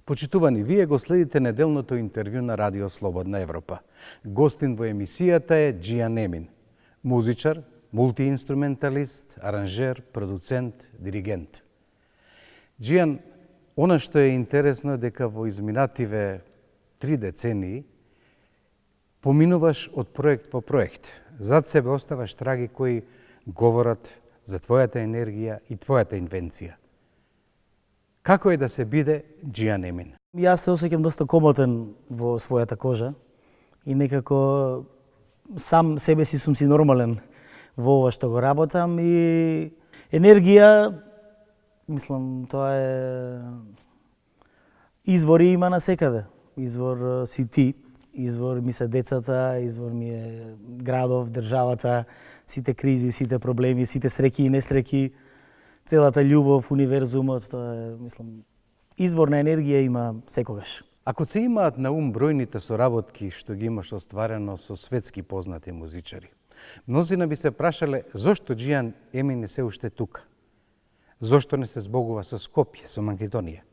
Почитувани, вие го следите неделното интервју на Радио Слободна Европа. Гостин во емисијата е Џијан Емин, музичар, мултиинструменталист, аранжер, продуцент, диригент. Џијан, она што е интересно е дека во изминативе 3 децении поминуваш од проект во проект. Зад себе оставаш траги кои говорат за твојата енергија и твојата инвенција. Како е да се биде Џијан Емин? Јас се осеќам доста комотен во својата кожа и некако сам себе си сум си нормален во ова што го работам и енергија, мислам, тоа е извори има насекаде. Извор си ти, извор ми се децата, извор ми е градов, државата, сите кризи, сите проблеми, сите среќи и несреќи, целата љубов, универзумот, тоа е, мислам, извор на енергија има секогаш. Ако се имаат на ум бројните соработки што ги имаш остварено со светски познати музичари, мнозина би се прашале зошто Џијан Емин не се уште тука? Зошто не се збогува со Скопје, со Македонија?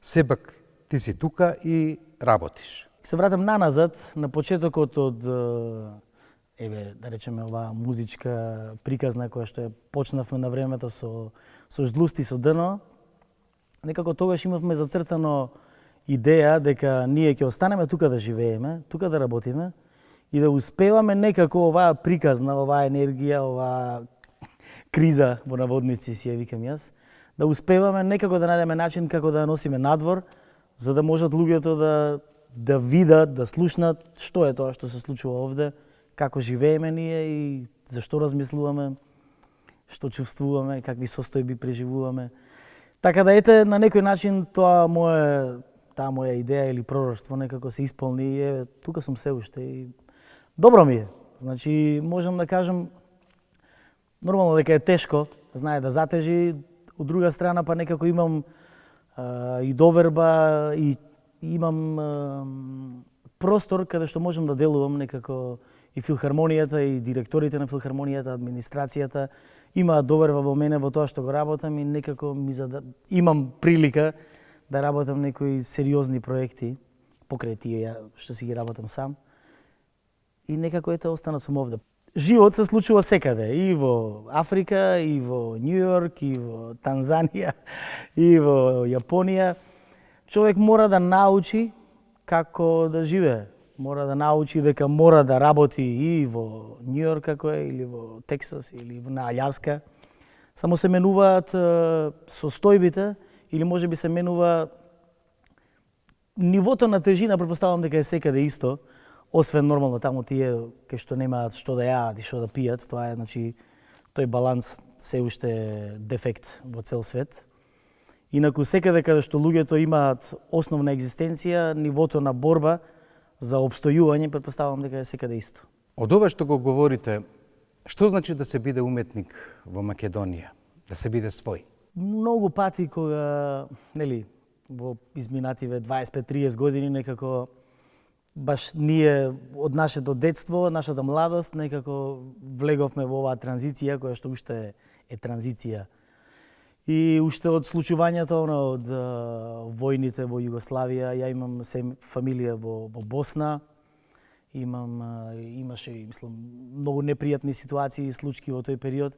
Сепак ти си тука и работиш. Се вратам наназад, на почетокот од да речеме оваа музичка приказна која што ја почнавме на времето со Ждлусти со дно, некако тогаш имавме зацртано идеја дека ние ќе останеме тука да живееме, тука да работиме и да успеваме некако оваа приказна, оваа енергија, оваа криза во наводници си ја викам јас, да успеваме некако да најдеме начин како да ја носиме надвор, за да можат луѓето да видат, да слушнат што е тоа што се случува овде, како живееме ние и зашто размислуваме, што чувствуваме, какви состојби преживуваме. Така да ете, на некој начин таа моја идеја или пророштво некако се исполни и тука сум се уште и добро ми е. Значи, можам да кажам, нормално дека е тешко, знае да затежи, од друга страна па некако имам и доверба и имам простор каде што можам да делувам некако и филхармонијата, и директорите на филхармонијата, администрацијата имаат доверба во мене во тоа што го работам и некако имам прилика да работам некои сериозни проекти покрај тие што си ги работам сам. И некако останат сум овде. Живот се случува секаде, и во Африка, и во Њу Јорк, и во Танзанија, и во Јапонија. Човек мора да научи како да живее. Мора да научи дека мора да работи и во Њу Јорк како е, или во Тексас, или на Аљаска. Само се менуваат состојбите, или може би се менува нивото на тежина, претпоставувам дека е секаде исто, освен нормално таму тие кај што немаат што да јадат и што да пијат, тоа е, значи, тој баланс се уште е дефект во цел свет. Инаку секаде каде што луѓето имаат основна екзистенција, нивото на борба за опстојување, претпоставувам дека е секаде исто. Од ова што го говорите, што значи да се биде уметник во Македонија, да се биде свој? Многу пати кога, во изминативе 25-30 години некако баш ние од нашето детство, нашата младост некако влеговме во оваа транзиција која што уште е транзиција. И уште од случувањата од војните во Југославија, ја имам фамилија во Босна, имаше, мислам, многу непријатни ситуации и случаи во тој период.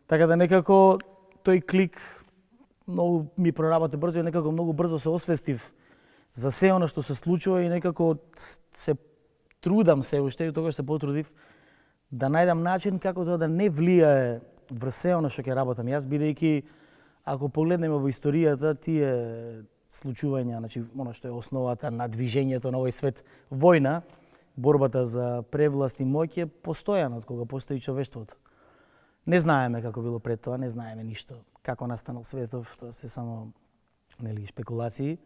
Така да некако тој клик многу ми проработи брзо и некако многу брзо се освестив за се оно што се случува и некако се трудам се уште и тогаш се потрудив да најдам начин како тоа да не влијае врз се оно што ќе работам јас, бидејќи ако погледнеме во историјата тие случувања, значи оно што е основата на движењето на овој свет, војна, борбата за превласт и моќ е постојана од кога постои човештвото. Не знаеме како било пред тоа, не знаеме ништо. Како настанал светов, тоа се само шпекулации.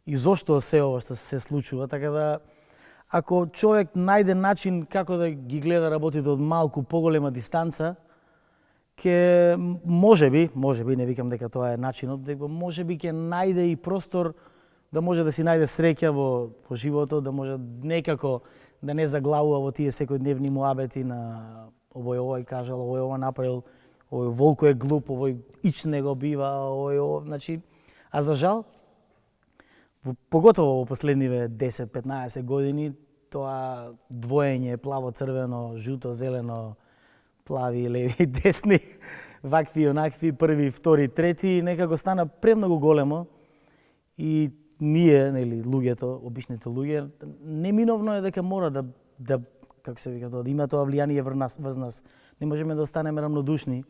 И зошто се ова што се случува, така да ако човек најде начин како да ги гледа работите од малку поголема дистанца, можеби, не викам дека тоа е начинот, дека можеби ќе најде и простор да може да си најде среќа во животот, да може некако да не заглавува во тие секојдневни муабети на овој кажал, овој направил, овој волко е глуп, овој ич не го бива, овој, значи, а за жал, поготово во последниве 10-15 години, тоа двоење плаво-црвено, жуто-зелено, плави, леви, десни, вакви и онакви, први, втори, трети, некако стана премногу големо и ние, нели, луѓето, обичните луѓе, неминовно е дека мора да како се вика тоа, да има тоа влијание врз нас. Не можеме да останеме рамнодушни.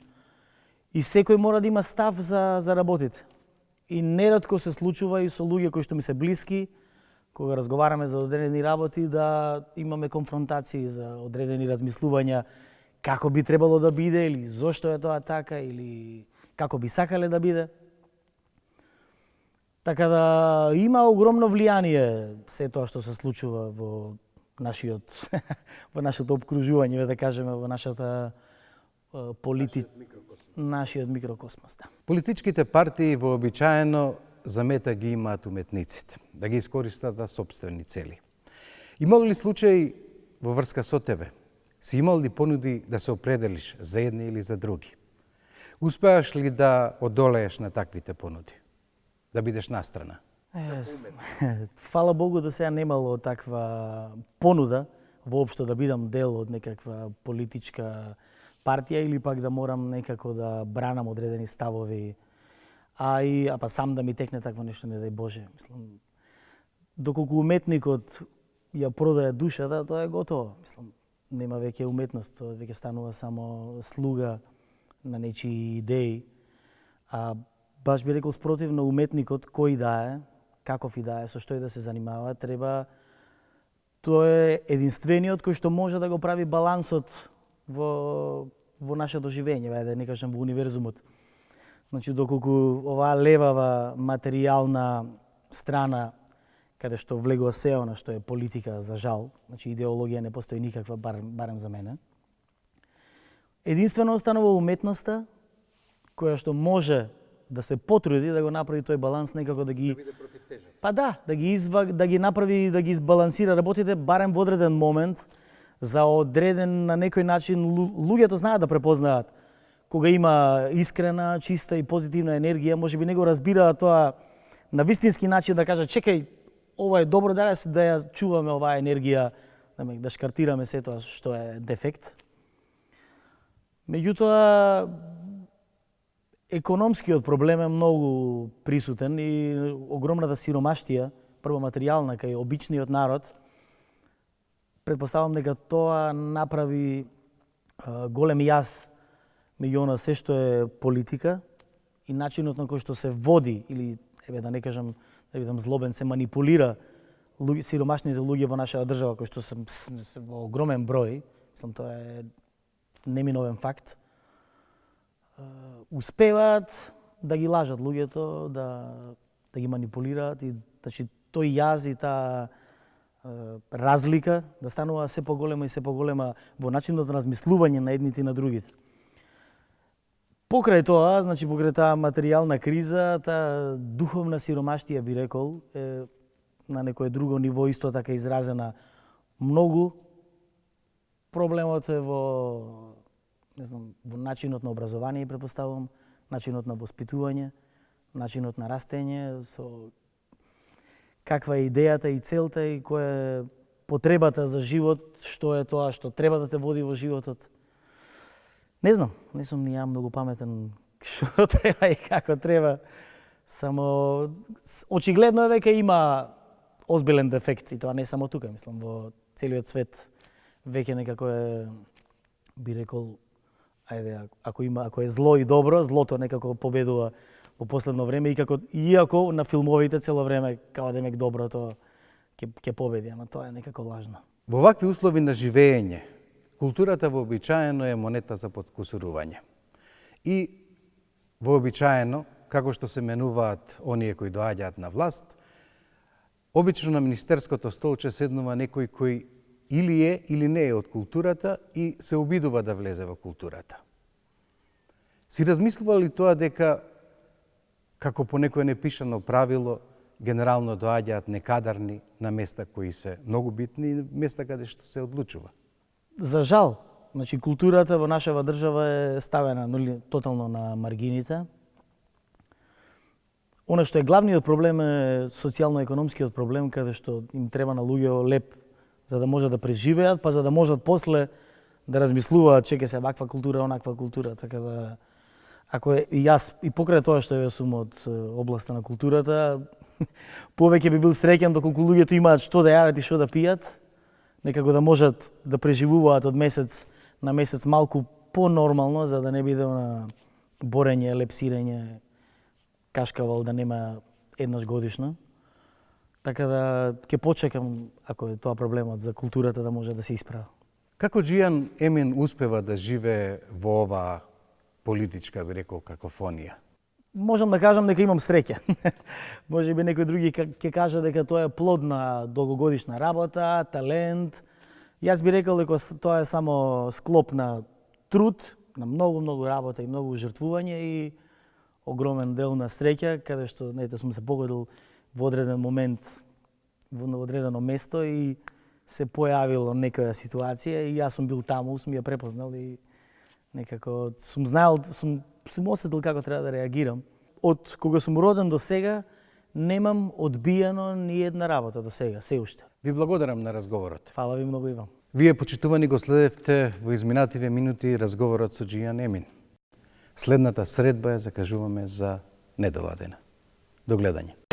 И секој мора да има став за работите. И неретко се случува и со луѓе кои што ми се блиски, кога разговараме за одредени работи, да имаме конфронтации за одредени размислувања како би требало да биде, или зошто е тоа така, или како би сакале да биде. Така да има огромно влијание се тоа што се случува во нашето обкружување, да кажеме, во нашата нашиот микрокосмос. Да. Политичките партии вообичаено за мета ги имаат уметниците, да ги искористат за сопствени цели. Имало ли случаи во врска со тебе? Си имал ли понуди да се определиш за едни или за други? Успеаш ли да одолееш на таквите понуди? Да бидеш настрана? Фала Богу до сега немало таква понуда воопшто да бидам дел од некаква политичка партија или пак да морам некако да бранам одредени ставови, а па сам да ми текне такво нешто, не дај Боже. Мислам, доколку уметникот ја продае душата, тоа е готово. Мислам, нема веќе уметност, тоа веќе станува само слуга на нечии идеи. А баш би рекол спротивно, уметникот кој да е, каков и да е, со што и да се занимава, треба, тоа е единствениот кој што може да го прави балансот во нашето живење, да не кажам во универзумот. Значи, доколку оваа левава материјална страна, каде што влегува се она што е политика, за жал, значи идеологија не постои никаква, барем за мене, единствено останува уметноста, која што може да се потруди да го направи тој баланс, некако да ги... Па да ги направи, да ги избалансира работите, барем во одреден момент, за одреден на некој начин, луѓето знаат да препознаат кога има искрена, чиста и позитивна енергија, можеби не го разбираат тоа на вистински начин, да кажат чекај, ова е добро, да ја чуваме оваа енергија, да шкартираме се тоа што е дефект. Меѓутоа, економскиот проблем е многу присутен и огромната сиромаштија, прво материјална кај обичниот народ, предпоставам дека тоа направи голем јаз меѓу она се што е политика и начинот на кој што се води, или, да не кажам, да бидам злобен, се манипулира сиромашните луѓе во нашата држава, кои што се во огромен број, мислам, тоа е неминовен факт, успеваат да ги лажат луѓето, да ги манипулираат и значи тој јаз и таа разлика да станува се поголема и се поголема во начинот на размислување на едните и на другите. Покрај тоа, значи покрај таа материјална криза, таа духовна сиромаштија, би рекол, е на некое друго ниво исто така изразена многу. Проблемот е во начинот на образование, претпоставувам, начинот на воспитување, начинот на растење, со каква е идејата и целта и која е потребата за живот, што е тоа што треба да те води во животот. Не знам, не сум ни ја многу паметен што треба и како треба. Само очигледно е дека има озбилен дефект и тоа не само тука, мислам, во целиот свет веќе некако е, би рекол, ако е зло и добро, злото некако победува во последно време, иако на филмовите цело време као демек доброто ќе победи, ама тоа е некако лажно. Во вакви услови на живење, културата вообичаено е монета за подкусурување. И вообичаено, како што се менуваат оние кои доаѓаат на власт, обично на министерското столче седнува некој кој или е или не е од културата и се обидува да влезе во културата. Си размислува ли тоа дека, како по некое непишано правило, генерално доаѓаат некадарни на места кои се многу битни и места каде што се одлучува. За жал, значи културата во нашава држава е ставена тотално на маргините. Она што е главниот проблем е социјално-економскиот проблем, каде што им треба на луѓе леп за да можат да преживеат, па за да можат после да размислуваат чеке се ваква култура, онаква култура, така да ако е, и јас и покрај тоа што ја сум од областа на културата, повеќе би бил среќен доколку луѓето имаат што да јадат и што да пијат, некако да можат да преживуваат од месец на месец малку понормално, за да не биде на борење, лепсирање, кашкавал да нема еднаш годишно. Така да ќе почекам, ако е тоа проблемот за културата, да може да се исправи. Како Џијан Емин успева да живее во оваа политичка, би рекол, какофонија? Можам да кажам дека имам среќа. Може би некој други ќе каже дека тоа е плод на долгогодишна работа, талент. Јас би рекол дека тоа е само склоп на труд, на многу работа и многу жртвување и огромен дел на среќа, каде што сум се погодил во одреден момент во одредено место и се појавила некоја ситуација и јас сум бил таму, сум ја препознал и некако сум знаел, сум осетил како треба да реагирам. Од кога сум роден до сега, немам одбиено ни една работа до сега, се уште. Ви благодарам на разговорот. Фала ви многу, Иван. Вие, почитувани, го следевте во изминативе минути разговорот со Џијан Емин. Следната средба ја закажуваме за недела дена. До гледање.